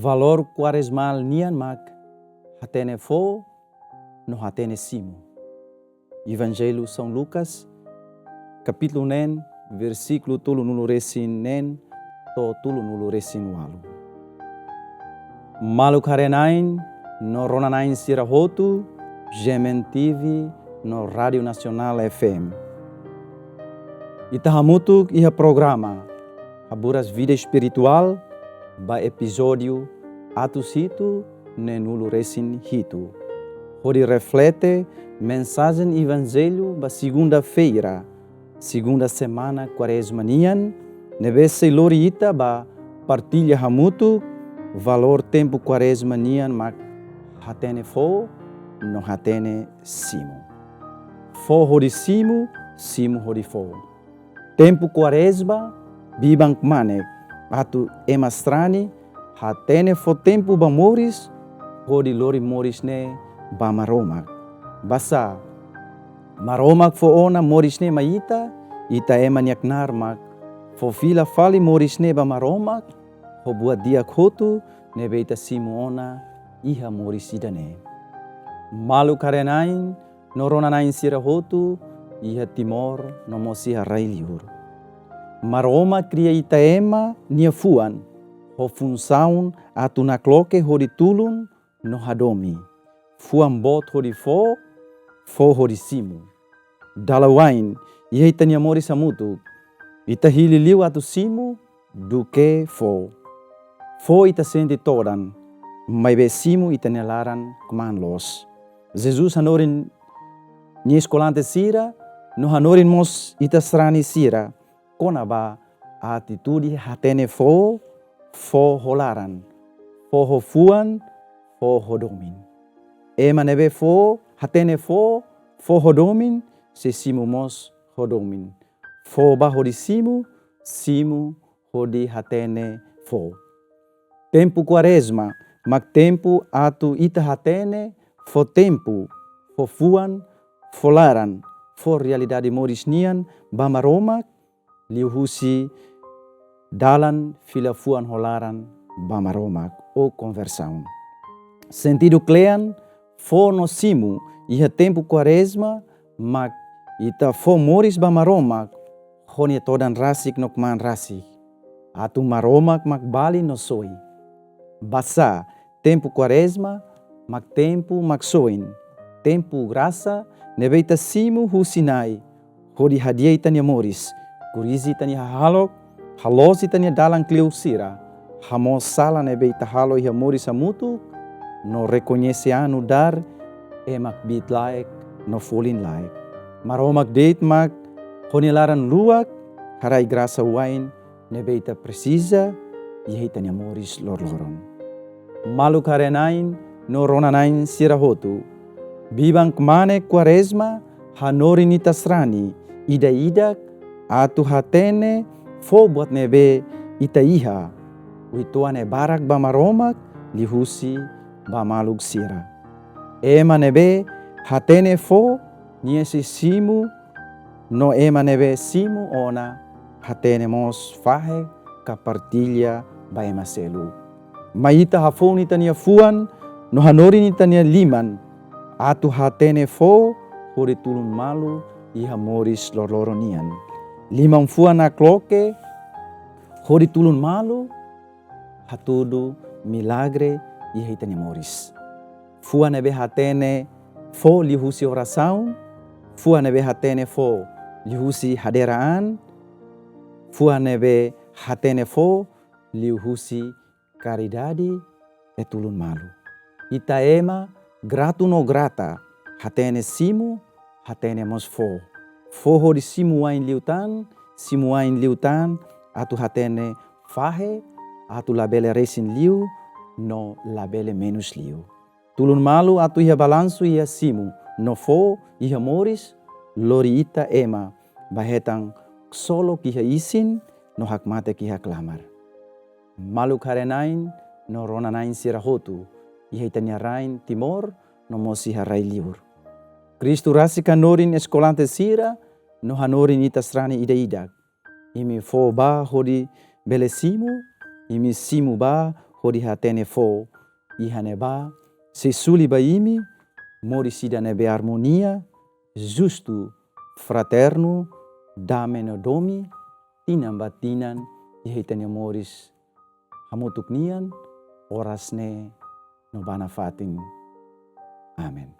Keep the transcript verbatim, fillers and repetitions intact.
Valór kuarezmál nian mak hatene fó no hatene simu. Evanjellu São Lucas, kapítulu neen, versíkulu tolunulu-resin-neen to'o tolunulu-resin-ualu. Maluk haree-na'in no rona-na'in sira hotu, G M N T V no Rádiu Nasionál F M. Ita hamutuk iha programa Haburas Vida Espirituál ba epizódiu atus hitu neenulu-resin-hitu. Hodi reflete mensajen Evanjellu ba segunda-feira, segunda semana Kuarezma nian, ne'ebé sei lori ita ba partilla hamutuk valór tempu Kuarezma nian mak hatene fó no hatene simu. Fó hodi simu, simu hodi fó. Tempu Kuarezma, biban kmanek, atu ema sarani hatene fó tempu ba moris, hodi lori moris ne'e ba Maromak. Basá, Maromak fó ona moris ne'e mai ita, ita ema nia knaar mak fó fila fali moris ne'e ba Maromak, ho buat di'ak hotu ne'ebé ita simu ona iha moris ida-ne'e. Maluk haree-na'in no rona-na'in sira hotu iha Timor no mós iha rai-liur. Maromak kria ita ema nia fuan ho funsaun atu nakloke hodi tulun no hadomi. Fuan boot hodi fó, fó hodi simu. Dala wa'in, iha ita-nia moris hamutuk, ita hili liu atu simu duké fó. Fó ita sente todan, maibé simu ita-nia laran kmaan loos. Jesus hanorin nia eskolante sira, no hanorin mós ita sarani sira, kona-ba atitude hatene fó, fó ho laran, fó ho fuan, fó ho domin. Ema ne'ebé fó, hatene fó, fó ho domin, sei simu mós ho domin. Fó ba hodi simu, simu hodi hatene fó. Tempu Kuarezma mak tempu atu ita hatene fó tempu, fó fuan, fó laran, fó realidade moris nian ba Maromak, liuhusi dalan fila fuan ho laran ba Maromak ou konversaun. Sentidu kle'an, fó no simu iha tempu Kuarezma mak ita fó moris ba Maromak ho nia todan rasik no kmaan rasik. Atu Maromak mak bali no soi. Basá, tempu Kuarezma mak tempu maksoin, tempu grasa ne'ebé ita simu husi Na'i, hodi hadi'a ita-nia moris, korrije ita-nia hahalok, haloos ita-nia dalan kleur sira, hamoos sala ne'ebé ita halo iha moris hamutuk, no rekoñese an nu'udar ema kbiit-laek no folin-laek. Maromak de'it mak ho nia laran luak haraik grasa wa'in ne'ebé ita presiza iha ita-nia moris loroloron. Maluk haree-na'in no rona-na'in sira hotu, biban kmanek Kuarezma hanorin ita sarani ida-idak atu hatene fó buat ne'ebé ita iha, uitoan ne'e barak ba Maromak liuhusi ba maluk sira. Ema ne'ebé hatene fó, nia sei simu, no ema ne'ebé simu ona, hatene mós fahe ka partilla ba ema seluk. Mai ita hafoun ita-nia fuan no hanorin ita-nia liman atu hatene fó hodi tulun malu iha moris loroloron nian. Liman fuan nakloke hodi tulun malu hatudu milagre iha ita-nia moris. Fuan ne'ebé hatene fó liuhusi orasaun, fuan ne'ebé hatene fó liuhusi hadeira an, fuan ne'ebé hatene fó liuhusi karidade i tulun malu. Ita ema gratu no grata, hatene simu, hatene mós fó. Fó hodi simu wa'in liután, simu wa'in liután, atu hatene fahe, atu labele resin liu, no labele menus liu. Tulun malu atu iha balansu iha simu no fó iha moris, lori ita ema ba hetan ksolok iha isin no hakmatek iha klamar. Maluk haree-na'in no rona-na'in sira hotu, iha ita-nia rain Timor no mós iha rai-liur. Kristu rasik hanorin eskolante sira no hanorin ita sarani ida-idak. Imi fó ba hodi bele simu, imi simu ba hodi hatene fó iha ne'ebá, sei suli ba imi moris ida ne'ebé armonia, justu, fraternu, dame no domin, tinan ba tinan, iha ita-nia moris hamutuk nian, oras ne'e no ba nafatin. Amen.